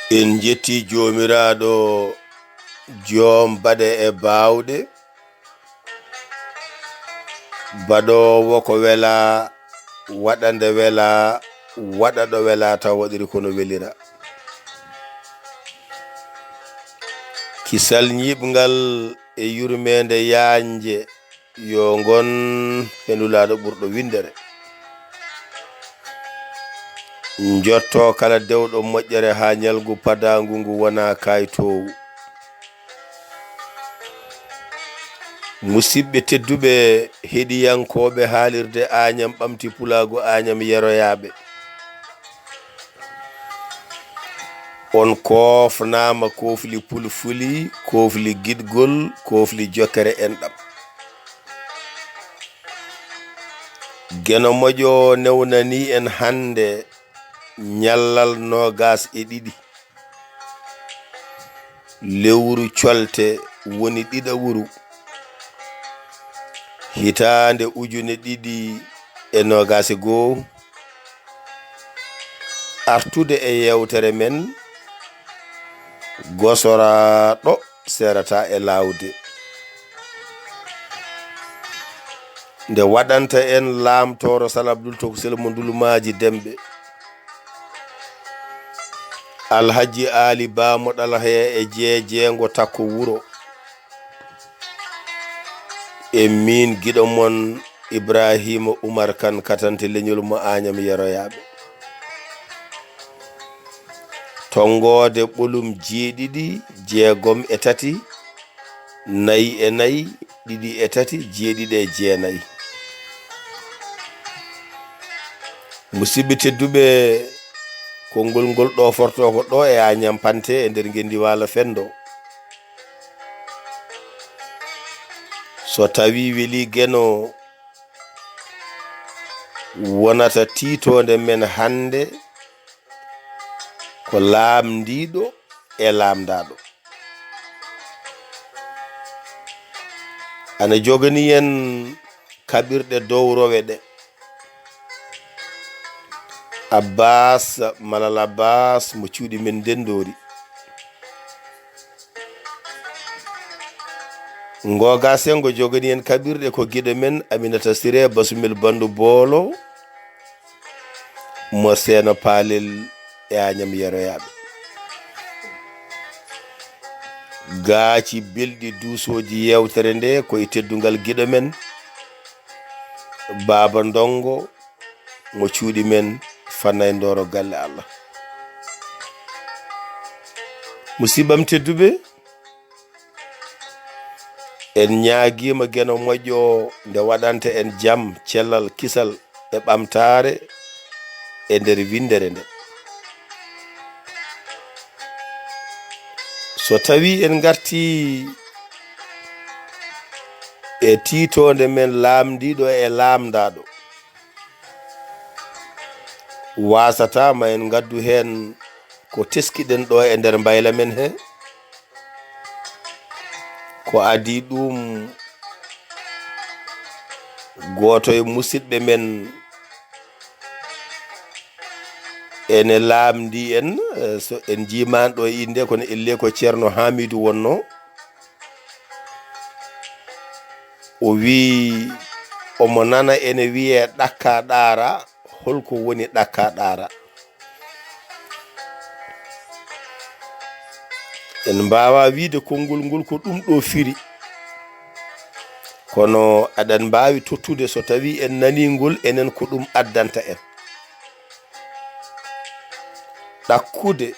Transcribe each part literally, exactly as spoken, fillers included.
En njetti Joomiraaɗo, joom baɗe e baawɗe, baɗoowo ko welaa, waɗa nde welaa, waɗa ɗo welaa, taw waɗiri ko no welira. Kisal ñiiɓngal e yurmeende yaajnde yo ngon he Nulaaɗo ɓurɗo winndere. Njotto kala dewɗo moƴƴere haa ñalngu padaangu ngu wona kaaytoowu. Musidɓe tedduɓe, heɗiyankooɓe haalirde Aañam Ɓamti Pulaagu Aañam Yeroyaaɓe, on koofnaama koofli pulfuli, koofli giɗgol, koofli jokkere enɗam. Geno Moƴo newnanii en hannde ñallal noogaas e ɗiɗi lewru colte, woni ɗiɗawru, hitaande ujune ɗiɗi e noogaas e goo, artude e yeewtere men gosoraaɗo seerata e laawde. Nde waɗanta en laamtooro Sal Abdul Tokosel mo Ndulmaaji Demɓe. Alhaji Aali Ba mo Ɗalhaya e Jeejeengo Takko Wuro. E miin giɗo mon Ibraahiima Umar Kan, katante leñol mo Aañam Yeroyaaɓe. Tonngoode ɓolum jeeɗiɗi, jeegom e tati, nayi e nayi, ɗiɗi e tati, jeeɗiɗi e jeenayi. Musidɓe tedduɓe, konngol ngol ɗoofortoo ko ɗo e Aañam Pante e nder ngenndi Waalo Fenndo. So tawii welii Geno, wonata tiitoonde men hannde ko laamndiiɗo e laamndaaɗo. Ana joganii en kaɓirɗe dowrowe ɗe. Abbaas Malal Abbaas mo cuuɗi men Ndenndoori. Ngooga Senngo joganii en kaɓirɗe ko giɗo men Aminata Siree Basumel Banndu Boolo mo Seeno Paalel e Aañam Yeroyaaɓe. Gaaci belɗi duusooji yeewtere nde ko e teddungal giɗo men Baaba Ndonngo mo cuuɗi men Fannay Ndooro Galle Allah. Musiɓɓam tedduɓe, en ñaagiima Geno Moƴƴo nde waɗanta en jam, cellal, kisal e ɓamtaare e nder winndere nde. So tawii en ngartii e tiitoonde men laamndiiɗo e laamndaaɗo, waasataa ma en ngaddu heen ko teskiɗen ɗo e nder mbayla men he, ko adii ɗum gooto e musiɗɓe men ene laamndii en, eh, so en njiimaani ɗo e innde, kono ellee ko Ceerno Haamiidu wonnoo. O wii, omo nana ene wiyee ɗakka ɗaara, holko woni ɗakka ɗaara? En mbaawaa wiyde konngol ngol ko ɗum ɗo firi, kono aɗen mbaawi tottude so tawii en nanii ngol, enen ko ɗum addanta en. Ɗakkude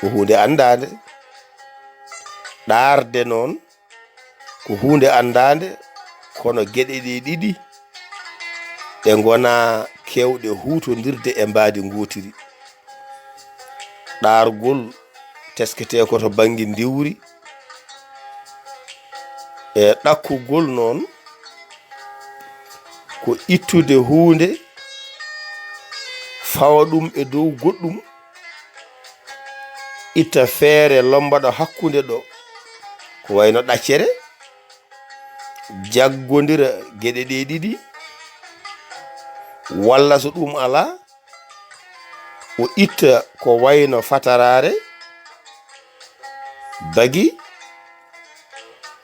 ko huunde anndaande, ɗaarde noon ko huunde anndaande, kono geɗe ɗe ɗiɗi ɗe ngonaa keewɗe huutondirde e mbaadi ngootiri. Ɗaargol tesketee ko to bannge ndiwri, e ɗakkugol noon ko ittude huunde fawa ɗum e dow goɗɗum, itta feere lomba ɗo hakkunde ɗo, ko wayno ɗaccere, jaggodira geɗe ɗe ɗiɗi, walla so ɗum alaa, o itta ko wayno fataraare, bagi,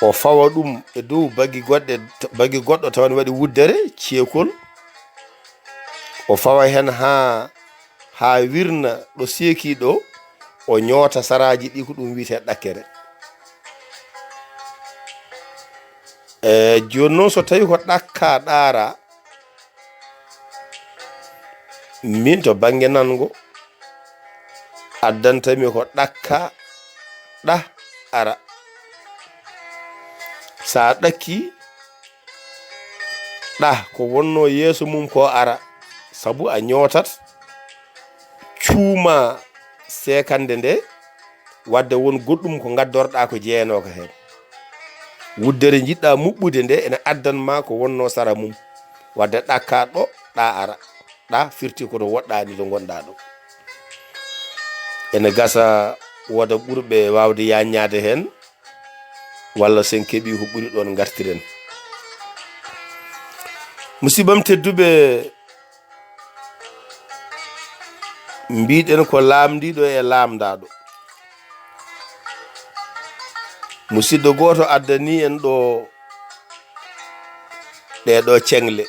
o fawa ɗum e dow bagi goɗɗe, bagi goɗɗo tawa ne waɗi wuddere, ceekol. O fawa heen haa, haa wirna ɗo seeki ɗo, o ñoota saraaji ɗi, ko ɗum wiyetee ɗakkere. E, jooni noon, so tawii ko ɗakka ɗaara, min to bannge nango, addantami ko ɗakka ɗa ara. So a ɗakki ɗa, ko wonnoo yeeso mum ko ara, sabu a ñootat cuuma seekannde nde, wadde won goɗɗum ko ngaddorɗaa ko jeenooka heen. Wuddere njiɗɗaa muɓɓude nde ene addan ma ko wonnoo sara mum. Wadde ɗakka ɗo, ɗa ara. Ɗa firti ko to woɗɗaani to ngonɗaa ɗo. Ene gasa wooda ɓurɓe waawde yaññaade heen, walla sen keɓii ko ɓuri ɗoon ngartiren. Musiɓɓam tedduɓe, mbiɗen ko laamndiiɗo e laamndaaɗo. Musiɗɗo gooto addanii en ɗo ɗee ɗo ceŋle.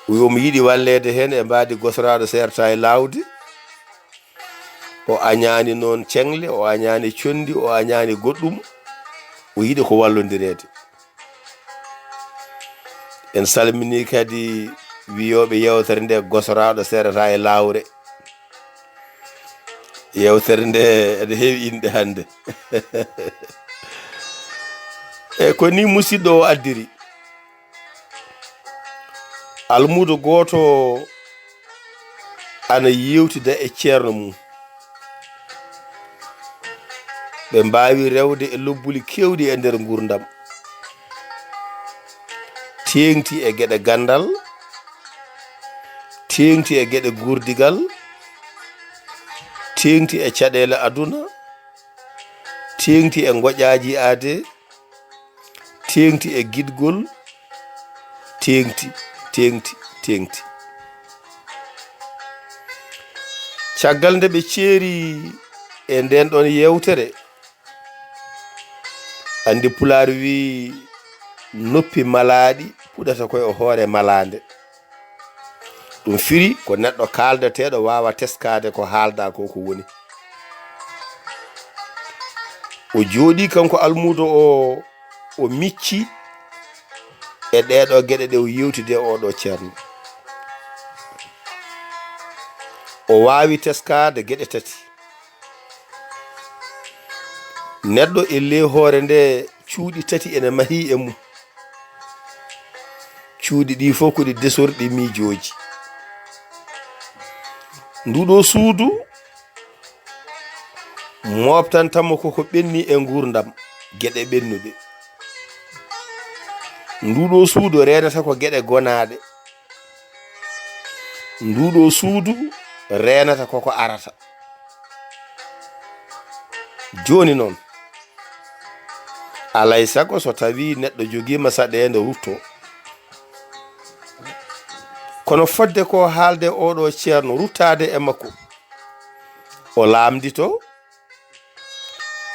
Wi omo yiɗi walleede heen e mbaadi gosoraaɗo seerta e laawdi. O añaani noon ceŋle, o añaani conndi, o añaani goɗɗum. O yiɗi ko wallondireede. En salminii kadi wiyooɓe yeewtere nde, gosoraaɗo seerata e laawre. Yeewtere nde ene heewi inɗe hannde. E ko ni musiɗɗo o addiri. Almuudo gooto ana yewtida e ceerno mum. Ɓe mbaawi rewde e lobbuli keewɗi e nder nguurndam. Teeŋti e geɗe ganndal, teeŋti e geɗe guurdigal, teeŋti e caɗeele aduna, teeŋti e ngoƴaaji aadee, teeŋti e giɗgol, teeŋti, teeŋti, teeŋti. Caggal nde ɓe ceeri e ndeen ɗoon yeewtere, anndi Pulaar wii, "Noppi malaaɗi puɗata koye hoore malaande." Ɗum firi ko neɗɗo kaaldeteeɗo waawa teskaade ko haaldaa ko ko woni. O jooɗii kanko almuudo o, o micci e ɗee ɗo geɗe ɗe o yewtidi e oo ɗo ceerno. O waawi teskaade geɗe tati. Neɗɗo e ley hoore nde cuuɗi tati ene mahii e mum. Cuuɗi ɗi fof ko ɗi desorɗi miijooji. Ndu ɗo suudu mooɓtantamo koko ɓenni e nguurndam, geɗe ɓennuɗe. Ndu ɗo suudu reenata ko geɗe gonaaɗe. Ndu ɗo suudu reenata koko arata. Jooni noon, alay sago so tawii neɗɗo jogiima saɗeende rutto. Kono fodde ko haalde oɗo ceerno ruttaade e makko, o laamndito,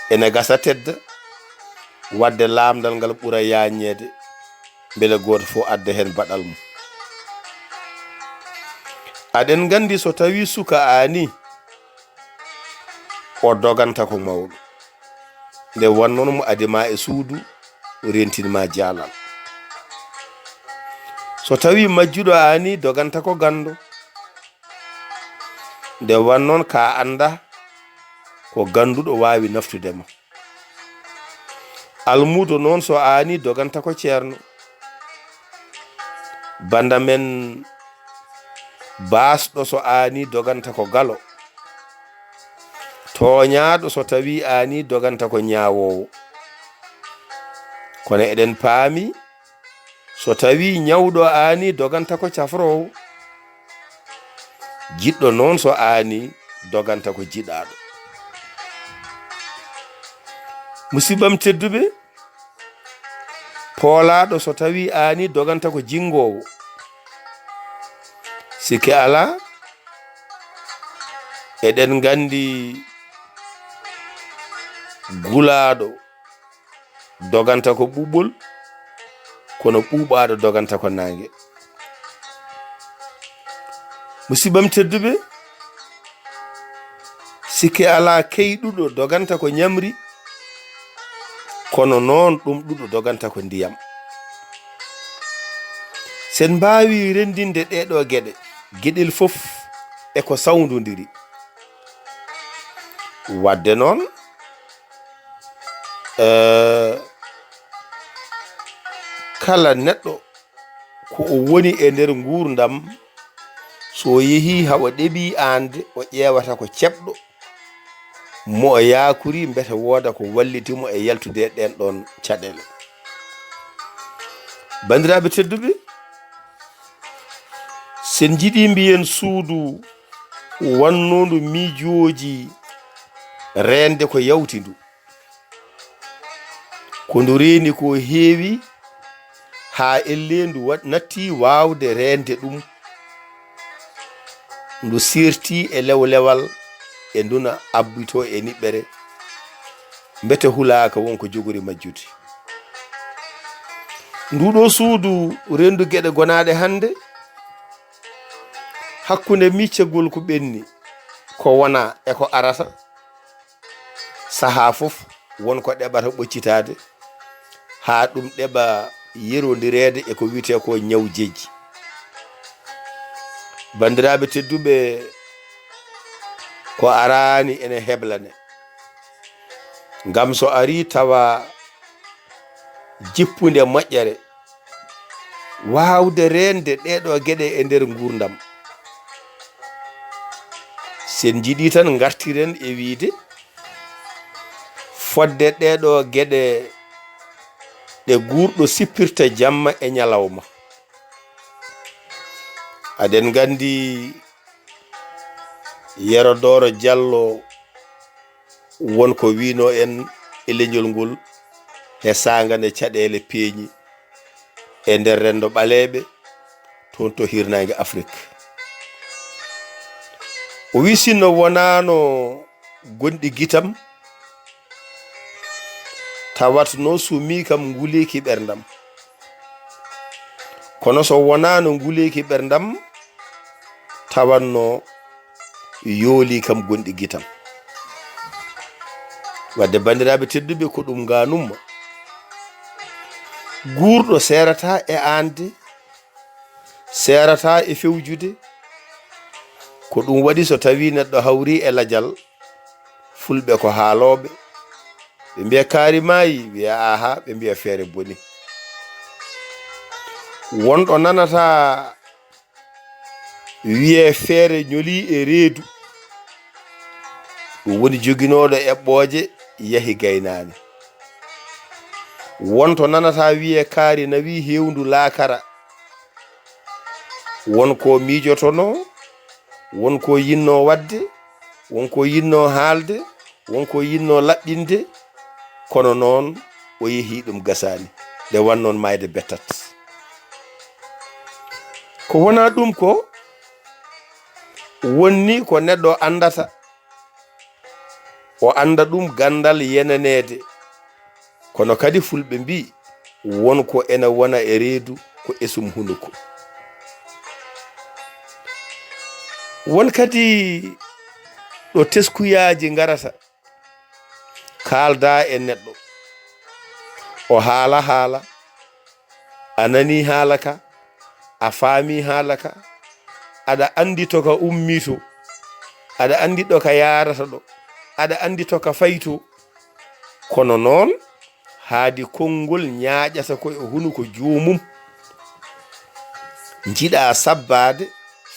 ene gasa tedda, wadde laamndal ngal ɓura yaaññeede, mbele gooto fof adda heen baɗal mum. Aɗen nganndi so tawii suka aanii, o doganta ko mawɗo. Nde wonnoon mo adi ma e suudu, o rentini ma jaalal. So tawii majjuɗo aanii, doganta ko ganndo. Nde wonnoon ka annda ko gannduɗo waawi naftude ma. Almuudo noon so aanii, doganta ko ceerno. Bannda men baasɗo so aanii, doganta ko galo. Tooñaaɗo so tawii aanii, doganta ko ñaawoowo. Kono eɗen paami, so tawii ñawɗo aanii, doganta ko cafroowo. Jiɗɗo noon so aani doganta ko jiɗaaɗo. Musiɓɓam tedduɓe, poolaaɗo so tawii aani doganta ko jinngoowo. Sikke alaa, eɗen nganndi gulaaɗo doganta ko ɓuuɓol, kono ɓuuɓaaɗo doganta ko naange. Musiɓɓam tedduɓe, sikke alaa keyɗuɗo doganta ko ñamri, kono noon ɗumɗuɗo doganta ko ndiyam. Sen mbaawi renndinde ɗee ɗoo geɗe, geɗel fof e ko sawndondiri. Waɗde noon, eh, kala neɗɗo ko o woni e nder nguurndam, so o yehii haa o ɗeɓii aande, o ƴeewata ko ceɓɗo mo o yaakori, mbete wooda ko walliti mo e yaltude e ɗeen ɗoon caɗeele. Banndiraaɓe tedduɓe, sen njiɗii mbiyen suudu wannoondu miijooji reende ko yawti ndu. Ko ndu reeni ko heewi haa ellee ndu wa-, natti waawde reende ɗum. Ndu sirti e lewlewal e nduna abbito e niɓɓere. Mbete hulaaka won ko jogori majjude. Ndu ɗo suudu reendu geɗe gonaaɗe hannde, hakkunde miccagol ko ɓenni, ko wona e ko arata. Sahaa fof won ko ɗeɓata ɓoccitaade, haa ɗum ɗeɓa yerondireede e ko wiyetee ko ñaw jejji. Banndiraaɓe tedduɓe, ko araani ene heblane. Ngam so arii tawa jippunde moƴƴere, waawde reende ɗee ɗoo geɗe e nder nguurndam. Sen njiɗii tan ngartiren e wiyde fodde ɗee ɗoo geɗe ɗe guurɗo sippirta jamma e ñalawma. Aɗen nganndi Yero Dooro Jallo won ko wiino en e leñol ngol he saanga nde caɗeele peeñi e nder renndo ɓaleeɓe toon to hirnaange Afrik. O wii sinno wonaano gonɗi gitam, tawatno sumii kam nguleeki ɓerndam. Kono so wonaano nguleeki ɓerndam, tawanno yooli kam gonɗi gitam. Wadde banndiraaɓe tedduɓe, ko ɗum nganumma. Guurɗo seerata e aande, seerata e fewjude. Ko ɗum waɗi so tawi neɗɗo hawri e lajal, fulɓe ko haalooɓe. Ɓe mbiya kaari maayi, wiya aha, ɓe mbiya feere boni. Wonɗo nanata wiye feere ñoli e reedu, ɗum woni joginooɗo eɓɓooje yahi gaynaani. Won to nanata wiye kaari nawi heewndu laakara. Won ko miijotonoo, won ko yinnoo waɗde, won ko yinnoo haalde, won ko yinnoo laɓɓinde, kono noon o yehi ɗum gasaani. Nde wannoon maayde bettat. Ko wonaa ɗum ko wonni ko neɗɗo anndata, o annda ɗum ganndal yenaneede. Kono kadi fulɓe mbii, won ko ena wona e reedu ko esum hunuko. Won kadi ɗo teskuyaaji ngarata, kaalda e neɗɗo. O haala haala, a nani haala ka, a faami haala ka, aɗa anndi to ka ummii to, aɗa anndi ɗo ka yaarata ɗo, aɗa anndi to ka fayi to. Kono noon, haadi konngol ñaaƴata ko e hunuko joomum. Njiɗa sabbaade,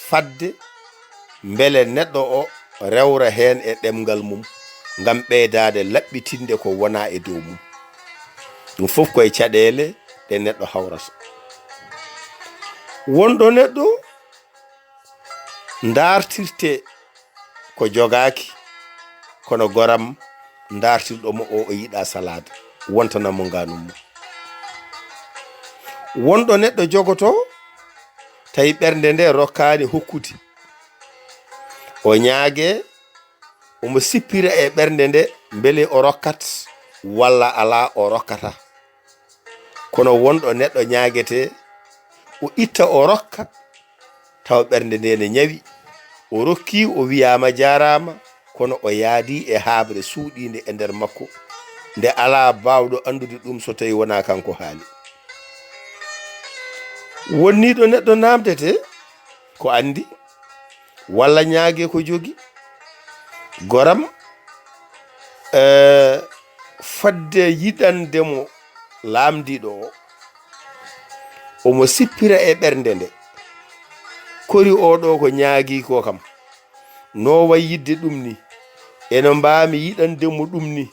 fadde, mbele neɗɗo o rewra heen e ɗemngal mum, ngam ɓeydaade laɓɓitinde ko wona e dow mum. Ɗum fof ko e caɗeele ɗe neɗɗo hawrata. Wonɗo neɗɗo, Ndaartirte ko jogaaki, kono goram ndaartirɗo mo o, o yiɗa salaade, wontanan mo ngaanum mo. Wonɗo neɗɗo jogoto, tawi ɓernde nde rokkaani hokkude. O ñaage, omo sippira e ɓernde nde, mbele o rokkat, walla alaa o rokkata. Kono wonɗo neɗɗo ñaagete, o itta o rokka, tawa ɓernde nde ne ñawi. O rokki, o wiyaama jaaraama, kono o yaadi e haabre suuɗiinde e nder makko, nde alaa baawɗo anndude ɗum so tawi wonaa kanko haali. Wonniiɗo neɗɗo naamdete ko anndi, walla ñaage ko jogi, goram, eh, fadde yiɗande mo laamdiiɗo o, omo sippira e ɓernde nde, kori o ɗo ko ñaagi ko kam, no way yiɗde ɗum ni, eno mbaami yiɗande mo ɗum ni,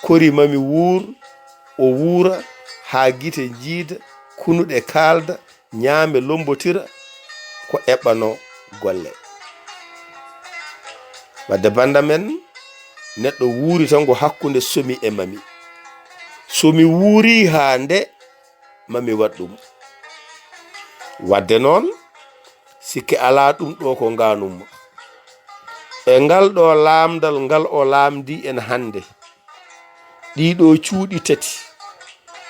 kori mami wuur, o wuura haa gite njiida, kunuɗe kaalda, ñaame lombotira, ko eɓɓano golle. Wadde banda men, neɗɗo wuuri tan ko hakkunde somi e mami. Somi wuuri haa nde mami waɗ ɗum. Wadde noon, sikke alaa ɗum ɗo ko ngaanumma. E ngal ɗo laamdal ngal o laamdi en hannde, ɗiɗo cuuɗi tati,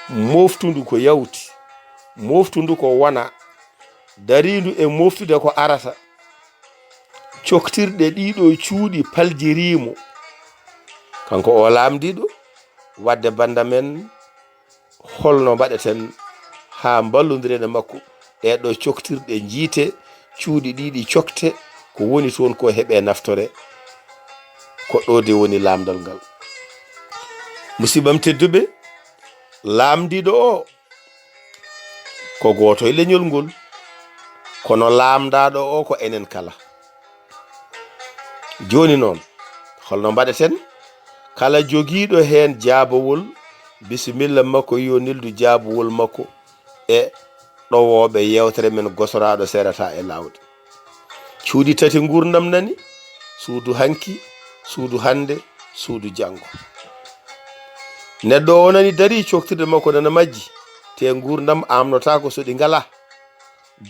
moftundu ko yawti, moftundu ko wona, dariindu e moftude ko arata, coktirɗe ɗiɗo cuuɗi paljiriimo. Kanko o laamdiiɗo, wadde banda men, holno mbaɗeten haa mballondiren e makko? Ɗee ɗo coktirɗe njiite, cuuɗi ɗiɗi cokte, ko woni toon ko heɓe naftore. Ko ɗo de woni laamdal ngal. Musidɓam tedduɓe, laamdiiɗo o ko gooto e leñol ngol, kono laamdaaɗo o ko enen kala. Jooni noon, holno mbaɗeten? Kala jogiiɗo heen jaabawol, bisimilla makko yo neldu jaabawol makko e ɗowooɓe yeewtere men gosoraaɗo seerata e laawde. Cuuɗi tati nguurndam nani, suudu hanki, suudu hannde, suudu janngo. Neɗɗo o nani darii coktirde makko nana majji, te nguurndam amnotaako so ɗi ngalaa.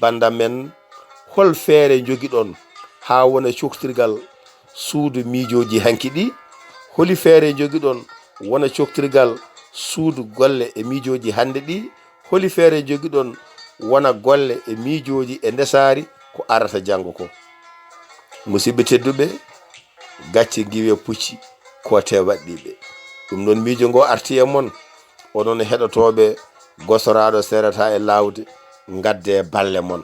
Banda men, hol feere njogiɗon haa wona coktirgal suudu miijooji hanki ɗi? Holi feere njogiɗon wona coktirgal suudu golle e miijooji hannde ɗi? Holi feere njogiɗon wona golle e miijooji e ndesaari ko arata janngo ko? Musidɓe tedduɓe, gacce ngiwe pucci, ko te waɗɗiiɓe. Ɗum noon miijo ngo arti e mon, onon heɗotooɓe gosoraaɗo seerata e laawde, ngadde balle mon.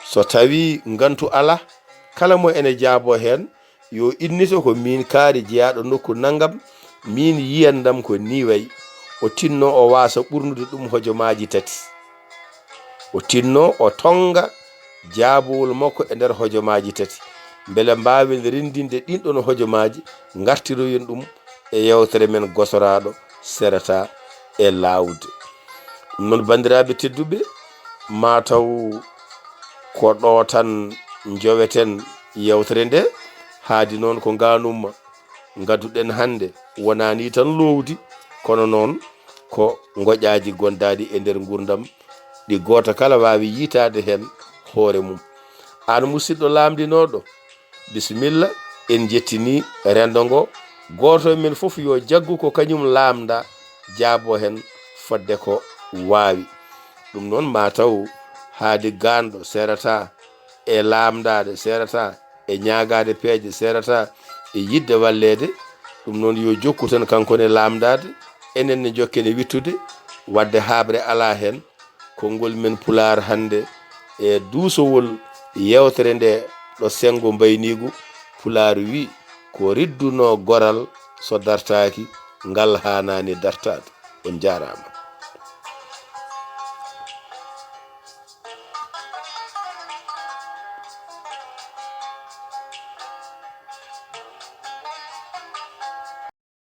So tawi ngantu ala, kala mo ene jaabo heen, yo innito ko miin kaari jeyaaɗo nokku nanngam, miin yiyandam ko nii wayi. O tinno o waasa ɓurnude ɗum hojomaaji tati. O tinno o tonnga jaabowol makko e nder hojomaaji tati. Mbele mbaawen renndinde ɗin ɗon hojomaaji, ngartiroyen ɗum e yeewtere men gosoraaɗo seerata e laawde. Ɗum noon, banndiraaɓe tedduɓe, maa taw ko ɗo tan njoweten yeewtere nde, haadi noon ko ngaanumma. Ngadduɗen hannde wonaa ni tan loowdi, kono noon ko ngoƴaaji gondaaɗi e nder nguurndam, ɗi gooto kala waawi yiytaade heen hoore mum. Aan musidɗo laamndinooɗo, bisimilla, en njettinii renndo ngo. Gooto e men fof yo jaggu ko kañum laamnda, jaabo heen fodde ko waawi. Ɗum noon, maa taw haadi gaanɗo seerata e laamndaade seerata e ñaagaade peeje seerata e yiɗde walleede. Ɗum noon yo jokku tan kanko ne laamndaade, enen ne njokken e wittude, wadde haaɓre alaa heen. Konngol men Pulaar hannde e duusowol yeewtere nde ɗo senngo mbayniigu, Pulaar wi, ko riddunoo goral so dartaaki, ngal haanaani dartaade. On njaaraama.